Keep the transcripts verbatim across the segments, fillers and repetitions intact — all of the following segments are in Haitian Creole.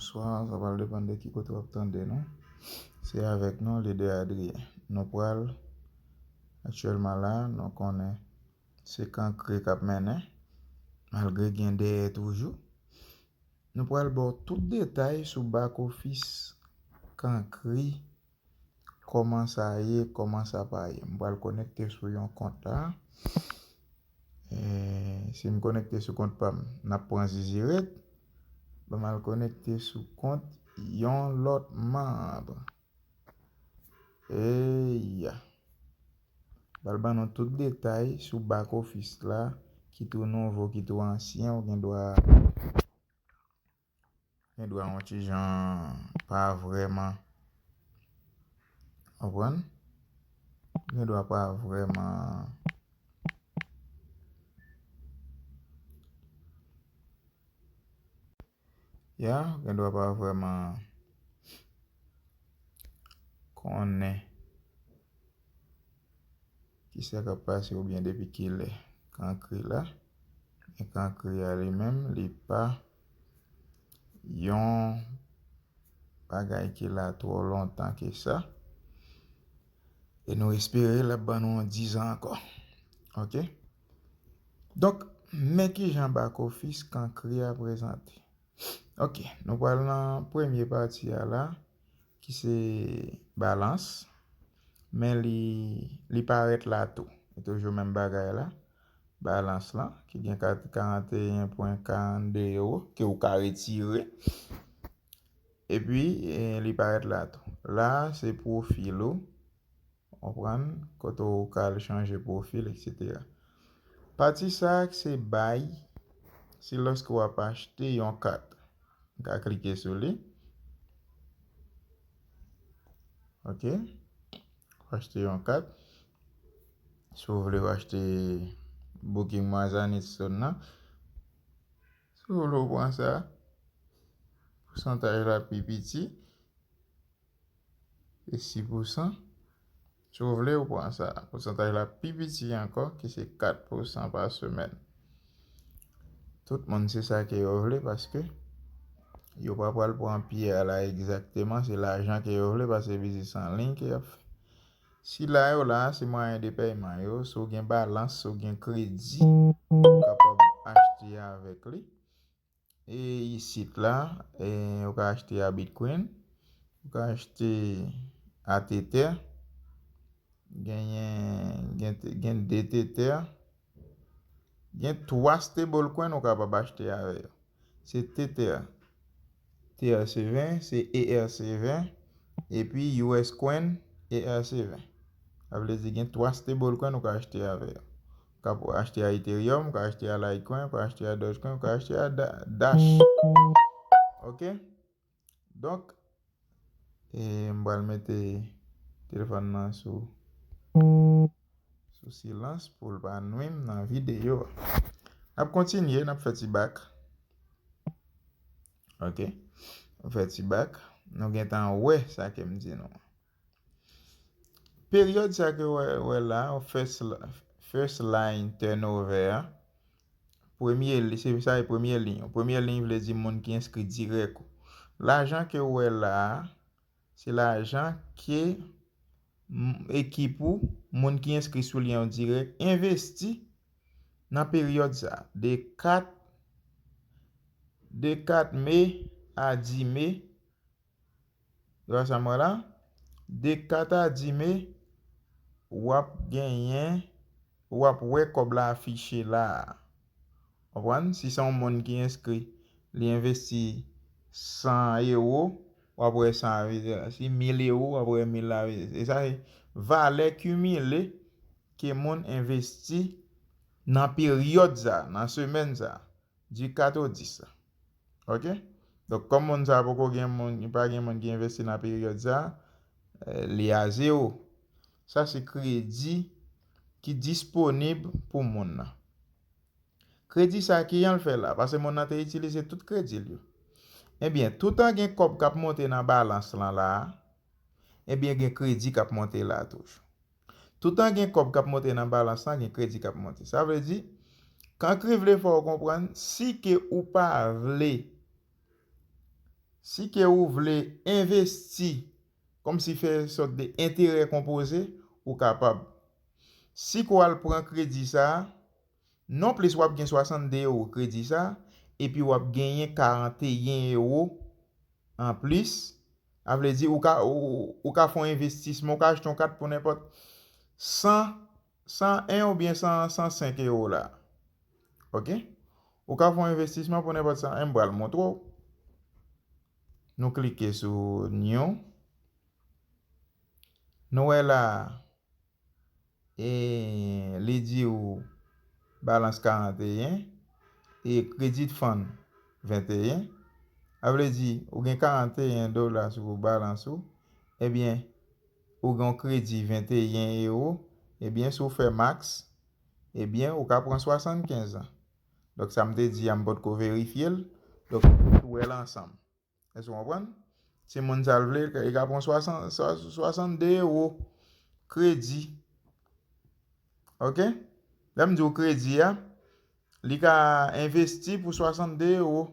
Bonswa, sa pral depann de ki kote w ap tande nou. Se avèk nou, Lidè Adrien. Nou pral, aktyèlman la, nou konnen se Kankri k ap mennen, malgre gen dèyè toujou. Nou pral ba w tout detay sou back office Kankri, kòman sa ye, kòman sa pa ye. M pral konekte sou yon kont la. E, si m konekte sou kont pa m, n ap pran ziziret. Ban m al konekte sou kont yon lòt manm. Eya. M pral ban nou tout detay sou back office la, ki tou nouvo, ki tou ansyen, ou gen dwa gen dwa yon ti jan pa vrèman konprann. Gen dwa pa vrèman, ya, gen dwa pa vrèman konnen ki sa k ap pase oubyen depi kilè Kankri la. Men Kankri a li menm, li pa yon bagay ki la twò lontan ke sa. E nou espere l ap ban nou yon dizan ankò. Oke? Donk, men ki jan back office Kankri a prezante. Oke, nou pral nan premye pati a la, ki se balans, men li, li parèt la tou. E toujou menm bagay la, balans lan, ki gen kat-, karannteyen pwen karannde ewo, ke ou ka retire. Epi, e, li parèt la tou. La, se pwofil ou, konprann, kote ou ka al chanje pwofil, etsetera. Pati sa a se bay, se lòske w ap achte yon kat. M ka klike sou li. Oke. W achte yon kat. Si w vle w achte Booking Mazanit Stone nan. Si w vle w pran sa, pousantaj la pi piti. E sis pousan. Si w vle, ou pran sa. Pousantaj la pi piti ankò, ki se kat pousan pa semèn. Tout moun se sa ke yo vle, paske yo pa pral pran pyè a la egzakteman, se lajan ke yo vle, paske se biznis an liy ke y ap fè. Sila yo la, se mwayen de pèyman yo, si w gen balans, si w gen kredi, ou kapab achte avèk li. E isit la, e, ou ka achte a Bitcoin, ou ka achte a Tether, genyen, gen, gen de Tether, gen twa stablecoin ou kapab achte avè yo. Se Tether, T R C ven, se E R C ven, epi U S Coin, E R C ven. Sa vle di gen twa stablecoin ou ka achte avè yo. Ou ka pou achte a Ethereum, ou ka achte a Litecoin, ou ka achte a Dogecoin, ou ka achte a Da-, Dash. Oke? Donk, e, m pral mete telefòn nan sou, sou silans pou l pa nwi m nan videyo a. N ap kontinye, n ap fè ti bak. Oke? N ap fè ti bak. Nou gentan wè sa ke m di nou an. Peryòd sa ke w wè, wè la, first, first line turnover a, premye li, se sa e premye liy. Premye liy vle di moun ki enskri dirèk ou. Lajan ke w wè la a, se lajan ke m-, ekip ou, moun ki enskri sou li an dirèk, envesti nan peryòd sa a, de kat, de kat me a dis me, Gras a mwen la, de kat a dis me, w ap genyen, w ap wè kòb la afiche la a. Konprann? Si se yon moun ki enskri, li envesti san ewo, w ap wè san, si mil ewo, w ap wè mil la. E sa se valè kimile ke moun envesti nan peryòd sa, nan semèn sa. Du kat o dis la. Oke? Donk, kòm moun sa a poko gen moun, pa gen moun ki envesti nan peryòd sa, eh, li a zewo. Sa se kredi ki disponib pou moun nan. Kredi sa a, kijan l fè la? Paske moun nan te itilize tout kredi l yo. Ebyen, toutan gen kòb k ap monte nan balans lan la a, ebyen, gen kredi k ap monte la a toujou. Toutan gen kòb k ap monte nan balans lan, gen kredi k ap monte. Sa vle di, Kankri vle fè w konprann, si ke ou pa vle Si ke ou vle envesti, kòmsi fè sòt de enterè konpoze, ou kapab. Si ke w al pran kredi sa a, non plis w ap gen swasannde ewo kredi sa a, epi w ap genyen karanteyen ewo anplis. Sa vle di, ou ka, ou, ou ka fè yon envestisman, ou ka achte yon kat pou nenpòt san, san en oubyen san, san senk ewo la. Oke? Ou ka fè yon envestisman pou nenpòt san en, m pral montre w. Nou klike sou New. Nou wè la, e li di w balans karanteyen e credit fund venteyen. Sa vle di, ou gen karanteyen dola sou balans ou, ebyen, ou gen yon kredi venteyen ewo, ebyen, si w fè max, ebyen, ou ka pran swasannkenz an. Donk, sa m te di a, m potko verifye l. Donk, nou tou wè l ansanm. Èske w konprann? Si moun sa l vle, li ka pran swasann, swa-, swasannde ewo kredi. Oke? Lè m di w kredi a, li ka envesti pou swasannde ewo.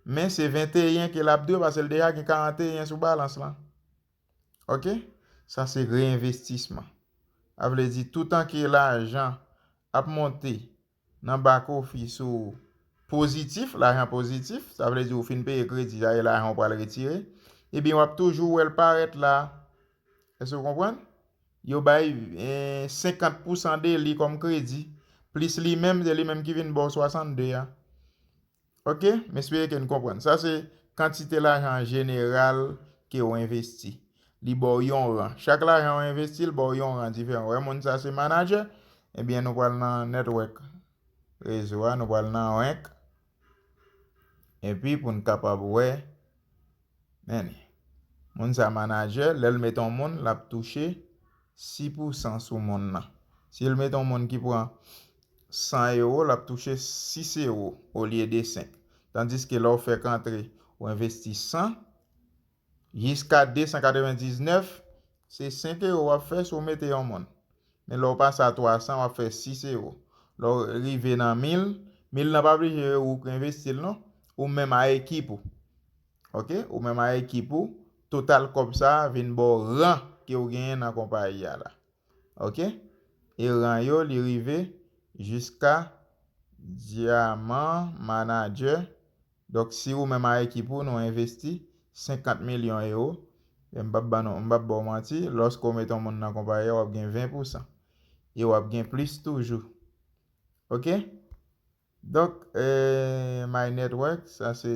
Men se venteyen ke l ap dwe, paske l deja gen karanteyen sou balans lan. Oke? Sa se reenvestisman. Sa vle di, toutan ke lajan ap monte nan back office ou pozitif, lajan pozitif, sa vle di ou fin peye kredi, sa e lajan ou pral retire, ebyen w ap toujou wè l parèt la. Èske w konprann? Yo bay, eh, senkant pousan de li kòm kredi, plis li menm, se li menm ki vin ba w swasannde a. Oke? M espere ke n konprann. Sa se kantite lajan jeneral ke w envesti. Li ba w yon ran. Chak lajan w envesti, l ba w yon ran diferan. Wè, moun sa se manager, ebyen, nou pral nan network rezo a, nou pral nan rank. Epi, pou n kapab wè, men, moun sa manager, lè l met yon moun, l ap touche sis pousan sou moun nan. Si l met yon moun ki pran san ewo, l ap touche sis ewo olye de senk. Tandiske lè w fèk antre, ou envesti san, jiska de san katrevendiznèf, se senk ewo w ap fè si w mete yon moun. Men lè w pase a twa san, w ap fè sis ewo. Lè w rive nan mil, mil lan pa blije ou k envesti l non, ou menm a ekip ou. Oke? Ou menm a ekip ou, total kòb sa a vin ba w ran ke w genyen nan konpayi a la. Oke? E ran yo, li rive jiska dyaman, manager. Donk, si ou menm a ekip ou, nou envesti senkant milyon ewo, e m p ap ba nou, m p ap ba w manti, lòske w mete yon moun nan konpayi a, w ap gen ven pousan. E w ap gen plis toujou. Oke? Donk, eh, My Network, sa se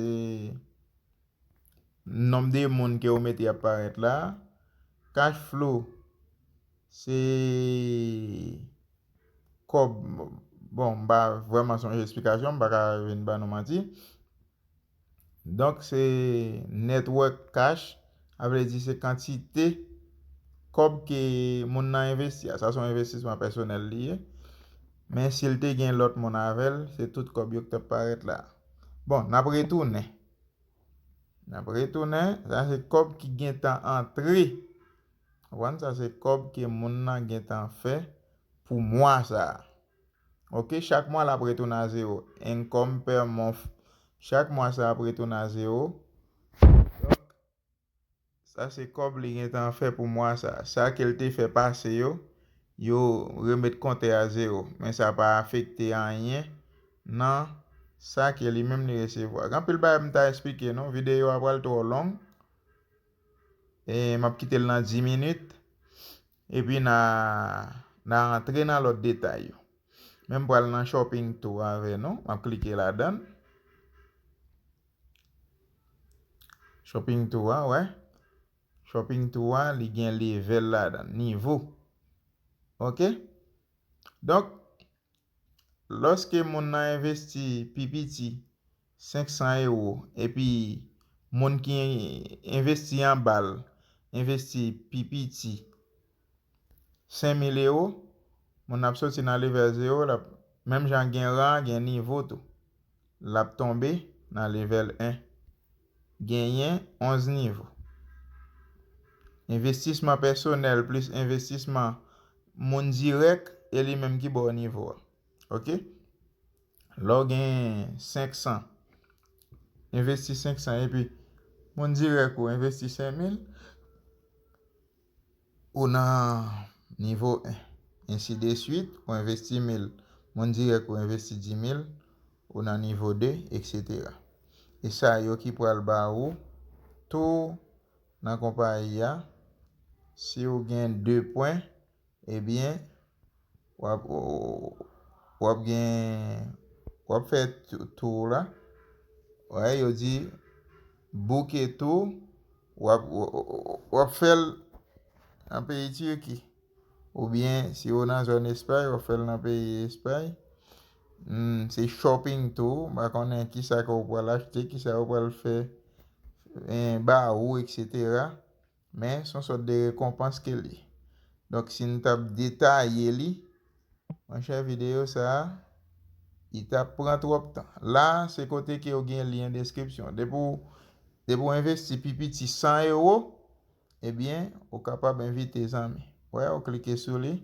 nonb de moun ke w mete ap parèt la. Cash flow, se kòb, bon, m pa vrèman sonje esplikasyon, m pa ka vin ba nou manti. Donk, se network cash, sa vle di se kantite kòb ke moun nan envesti a. Sa se yon envestisman pèsonèl li ye. Men si l te gen lòt moun avè l, se tout kòb yo k t ap parèt la. Bon, n ap retounen. N ap retounen. Sa se kòb ki gentan antre. Konprann? Sa se kòb ke moun nan gentan fè pou mwa sa a. Oke, chak mwa l ap retounen a zewo. Income per month. Chak mwa sa ap retounen a zewo. Donk, sa se kòb li gentan fè pou mwa sa a. Sa ke l te fè pase yo, yo remet kontè a zewo. Men sa pa afekte anyen nan sa ke li menm li resevwa. Gen anpil bagay m ta eksplike nou, videyo a pral twò long. E m ap kite l nan dis minit. Epi n a, n a antre nan lòt detay yo. Men m pral nan shopping tour avè nou. M ap klike ladan l. Shopping tour a, wè. Shopping tour a, li gen level ladan l, nivo. Oke? Donk, lòske moun nan envesti pi piti senk san ewo, epi moun ki envesti anba l envesti pi piti senk mil ewo, moun nan ap soti nan level zewo, l ap menm jan gen ran, gen nivo tou. L ap tonbe nan level en. Genyen onz nivo. Envestisman pèsonèl plis envestisman moun dirèk, e li menm ki ba w nivo a. Oke? Lè w gen senk san, envesti senk san epi Moun dirèk ou envesti senk mil, ou nan nivo en. Ensi de swit, ou envesti mil. Moun dirèk ou envesti di mil, ou nan nivo de, etsetera. E sa yo ki pral ba ou tou nan konpayi a. Si ou gen de pwen, ebyen, w ap, w ap gen, w ap fè tou, tou la. Wè, yo di bouke tou, w ap, w ap fè l nan peyi Tiki. Oubyen, si ou nan zòn Espay, w ap fè l nan peyi Espay. Hmm, se shopping tou, m pa konnen kisa ke ou pral achte, kisa ou pral fè, eh, ba ou, etsetera. Men, se yon sòt de rekonpans ke l ye. Donk, si n t ap detaye li, monchè, videyo sa a, li t ap pran twòp tan. La, se kote ke ou gen lyen deskripsyon. Depi w, depi w envesti pi piti san ewo, ebyen, ou kapab envite zanmi. Wè, ou klike sou li,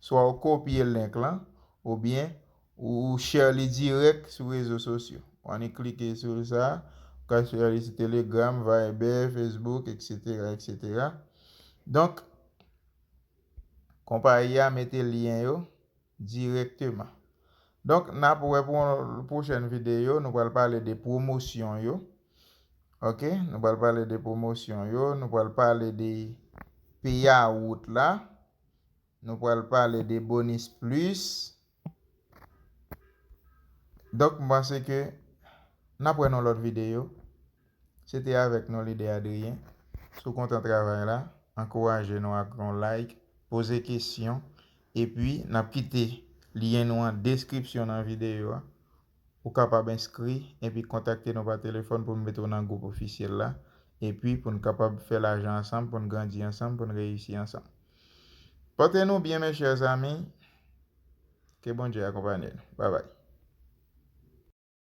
swa ou kopye link lan, oubyen ou share li dirèk sou rezo sosyo. Ou annik klike sou sa, ou ka share li sou Telegram, Viber, Facebook, etsetera, etsetera. Donk, konpayi a mete lyen yo dirèkteman. Donk, n ap wè pou yon pwochèn videyo, nou pral pale de pwomosyon yo. Ok, nou pral pale de pwomosyon yo, nou pral pale de payout la, nou pral pale de bonis plis. Donk, m panse ke n ap wè nan lòt videyo. Se te avèk nou, Lidè Adrien. Si w kontan travay la, ankouraje nou ak yon like, poze kesyon, epi n ap kite lyen nou an deskripsyon nan videyo a. Ou kapab enskri epi kontakte nou pa telefòn pou n mete w nan gwoup ofisyèl la, epi pou n kapab fè lajan ansanm, pou n grandi ansanm, pou n reyisi ansanm. Pòte nou byen, mes chers amis. Ke Bondye akonpanye nou. Babay.